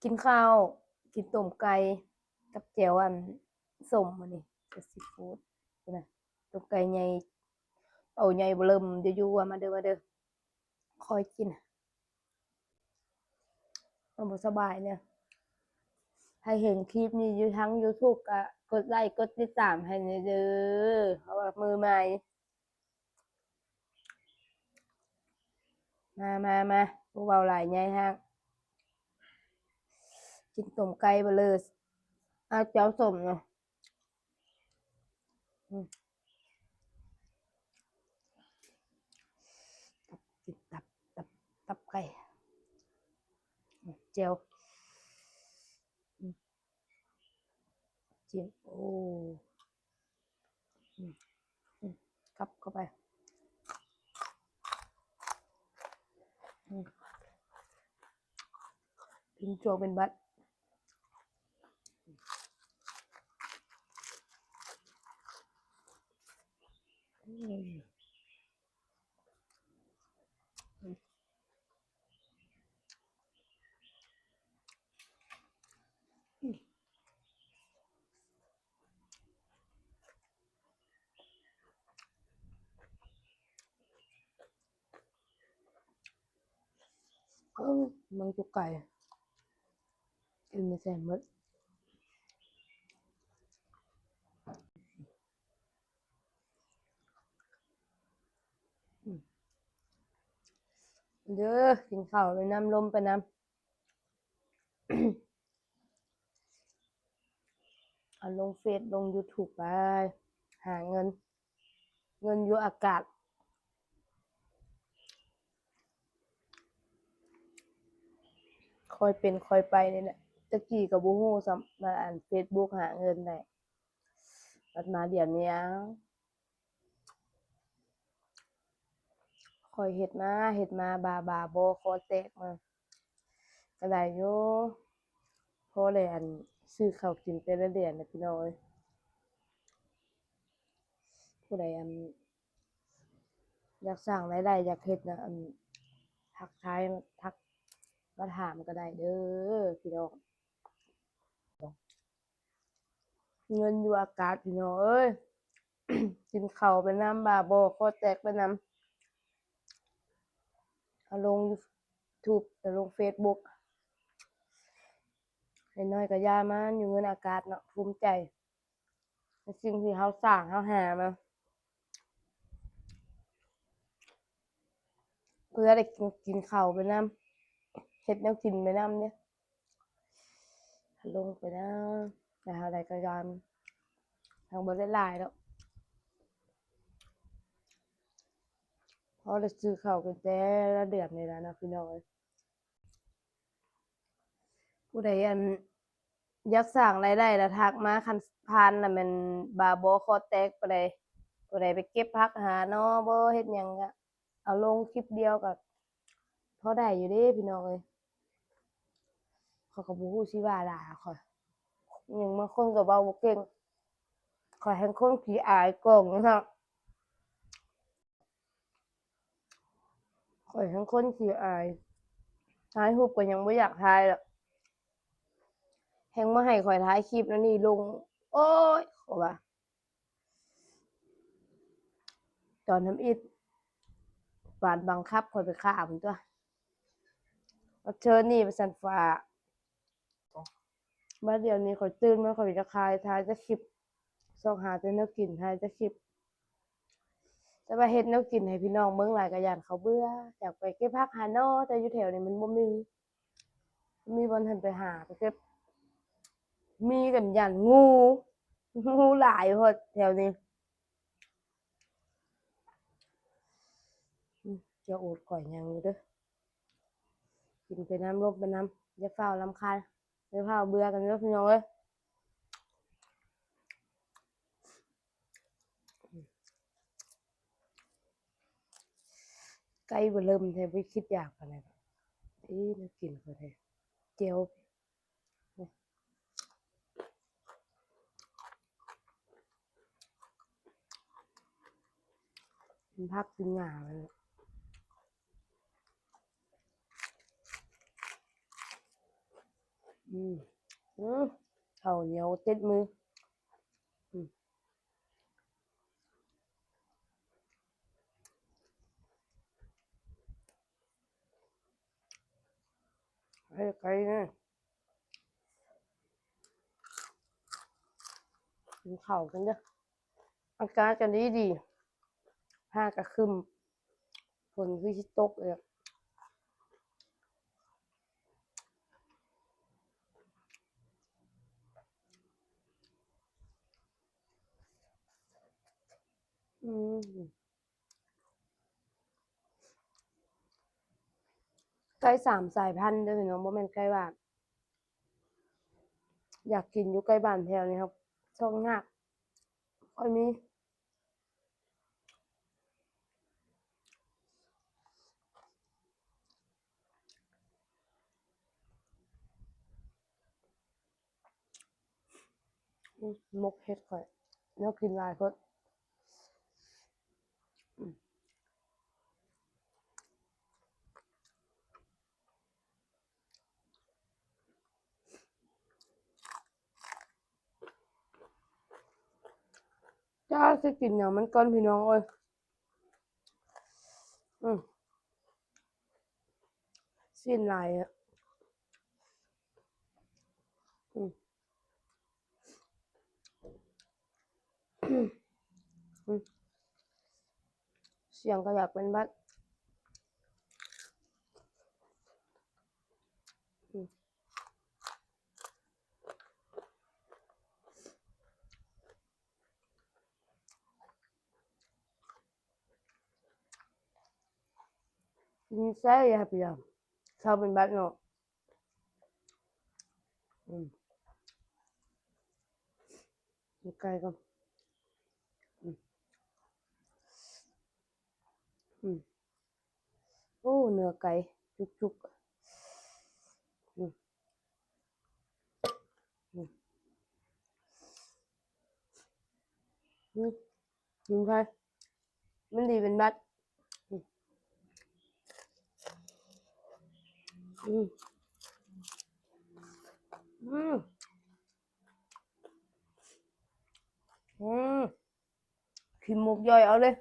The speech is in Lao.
ກິນເຂົ້າ ກິນຕົ້ມໄກ່ກັບແຈ່ວອັນສົ້ມມື້ນີ້ ກັບຊີຟູດ. ພຸ້ນນະ ຕົ້ມໄກ່ໃຫຍ່ ເອົາໃຫຍ່ເບິ່ມຢູ່ໆ ມາເດີ ມາເດີ ຄ່ອຍກິນ ມັນບໍ່ສະບາຍແນວ. ໃຜເຫັນຄລິບນີ້ຢູ່ທາງຢູທູບ ກໍກົດໄລກົດຕິດຕາມໃຫ້ແດ່ເດີ ເພາະວ່າມືໃໝ່. ມາ ມາ ມາ ບໍ່ເວົ້າຫຼາຍ ຍາຍຮ້າງ ກິນຕົ້ມໄກ່ເບີດເລີຍ ເອົາແຈ່ວສົ້ມເນາະ. ອືມ ຕັບ ຕັບ ຕັບ ຕັບໄກ່ ແຈ່ວ ອືມ ຈິ້ມ ໂອ້ ອືມ ອືມ ກັບເຂົ້າໄປ ອືມ ເປັນຊ່ວງເປັນຫວັດ ອືມ. ເອີ ມັນຢູ່ໄກ ກິນໄປໃສ່ໝົດ. ເດີ ກິນເຂົ້າໄປນຳ ລົມໄປນຳ ເອົາລົງເຟສລົງຢູທູບໄປ ຫາເງິນ ເງິນຢູ່ອາກາດ ຄ່ອຍເປັນຄ່ອຍໄປນີ້ແຫຼະ. ແຕ່ກີ້ກໍບໍ່ຮູ້ຊ້ຳວ່າ ອັນ ເຟສບຸກຫາເງິນໄດ້ ບັດມາດຽວນີ້ ອ້າວ ຂ້ອຍເຮັດມາ ເຮັດມາ ບາ ບາບໍ່ ຄໍແຕກມາ ກໍໄດ້ຢູ່ ພໍໄດ້ ອັນ ຊື້ເຂົ້າກິນແຕ່ລະເດືອນນະ ພີ່ນ້ອງເອີຍ. ຜູ້ໃດ ອັນ ຢາກສ້າງລາຍໄດ້ ຢາກເຮັດນະ ອັນ ທັກທາຍ ທັກມາຖາມກໍໄດ້ເດີ ພີ່ນ້ອງ. ເງິນຢູ່ອາກາດ ພີ່ນ້ອງເອີຍ ກິນເຂົ້າໄປນຳ ບາບໍ່ ຄໍແຕກໄປນຳ ເອົາລົງຢູທູບ ເອົາລົງເຟສບຸກ ນ້ອຍໆ ກໍຢ່າ ມັນຢູ່ເງິນອາກາດເນາະ ພູມໃຈ ໃນສິ່ງທີ່ເຮົາສ້າງເຮົາຫາມາ ເພື່ອໄດ້ກິນ ກິນເຂົ້າໄປນຳ ເຮັດແນວກິນໄປນຳເດ້ ລົງໄປນຳ ແຕ່ເທົ່າໃດກໍຢ່າ ທັງບໍ່ໄດ້ຫຼາຍດອກ ພໍໄດ້ຊື້ເຂົ້າກິນແຕ່ລະເດືອນນີ້ລະເນາະ ພີ່ນ້ອງເອີຍ. ຜູ້ໃດ ອັນ ຢາກສ້າງລາຍໄດ້ລະທັກມາ ຄັນຜ່ານລະແມ່ນບາບໍ່ຄໍແຕກປານໃດ ຜູ້ໃດໄປເກັບຜັກຫາໜໍ່ບໍ່ ເຮັດຫຍັງກະເອົາລົງຄລິບດຽວກະພໍໄດ້ຢູ່ເດ້ ພີ່ນ້ອງເອີຍ. ຂ້ອຍກໍບໍ່ຮູ້ຊິວ່າຫຼາຍ ຂ້ອຍ ຫຍັງ ບາງຄົນກໍເວົ້າບໍ່ເກັ່ງ ຂ້ອຍແຮ່ງຄົນຂີ້ອາຍກ້ອງເນາະ. ຂ້ອຍແຮ່ງຄົນຂີ້ອາຍ ຖ່າຍຮູບກໍຍັງບໍ່ຢາກຖ່າຍລະ ແຮ່ງມາໃຫ້ຂ້ອຍຖ່າຍຄລິບແນວນີ້ລົງ ໂອ້ຍ ຂ້ອຍວ່າ ຕອນທຳອິດ ບາດບັງຄັບຂ້ອຍໄປຂ້າພຸ້ນຕົວະ ເຊີນນີ້ວ່າຊັ້ນ ຝາກ ບາດດຽວນີ້ຂ້ອຍຕື່ນມາ ຂ້ອຍຢາກຖ່າຍ ຖ່າຍແຕ່ຄລິບ ຊອກຫາແຕ່ແນວກິນ ຖ່າຍແຕ່ຄລິບ ແຕ່ວ່າເຮັດແນວກິນໃຫ້ພີ່ນ້ອງເບິ່ງຫຼາຍກໍຢ້ານເຂົາເບື່ອ ຢາກໄປເກັບຜັກຫາໜໍ່ ແຕ່ຢູ່ແຖວນີ້ມັນບໍ່ມີ ມີບ່ອນໃຫ້ໄປຫາໄປເກັບ ມີກັນຢ້ານງູ ງູຫຼາຍໂພດແຖວນີ້. ອືມ ຈະອົດຂ້ອຍຍັງຢູ່ເດີ ກິນໄປນຳ ລົມໄປນຳ ຢ່າຟ້າວລຳຄານ ຢ່າຟ້າວເບື່ອກັນເດີ ພີ່ນ້ອງເອີຍ. ໄກ່ເບີເລີ່ມແທ້ ບໍ່ຄິດຢາກປານໃດດອກ. ເອີ ແນວກິນຂ້ອຍແທ້ ແຈ່ວ ກິນຜັກກິນຫຍ້າ ແລ້ວ ແລ້ວ ອືມ ອືມ ເຂົ້າໜຽວຕິດມື ອືມ ໄປ ໄປນະ ກິນເຂົ້າກັນເດີ ອາກາດກໍດີດີ ຟ້າກໍຄຶ້ມ ຝົນຄືຊິຕົກເອີຍ ອືມ ໄກ່ສາມສາຍພັນເດີພີ່ນ້ອງ ບໍ່ແມ່ນໄກ່ບ້ານ ຢາກກິນຢູ່ໃກ້ບ້ານແຖວນີ້ເຮົາ ຊ່ອງຍາກ ຄ່ອຍມີ ອືມ ໝົກເຫັດຂ້ອຍ ແນວກິນຫຼາຍໂພດ ອືມ ຈະຊິກິນຫຍັງມັນກ່ອນພີ່ນ້ອງເອີຍ ອືມ ຊີ້ນຫຼາຍອະ ອືມ ອືມ ສຽງກໍຢາກເປັນຫວັດ ອືມ ກິນໄສ້ຢ່າໄປຢ່າ ເຊົາເປັນຫວັດເນາະ ອືມ ກິນໄກ່ກ່ອນ ອືມ ອືມ ໂອ້ ເນື້ອໄກ່ຈຸກໆ ອືມ ອືມ ອືມ ກິນໄປ ມັນດີເປັນຫວັດ ອືມ ອືມ ອືມ ອືມ ຂີ້ມູກຍ່ອຍເອົາເລີຍ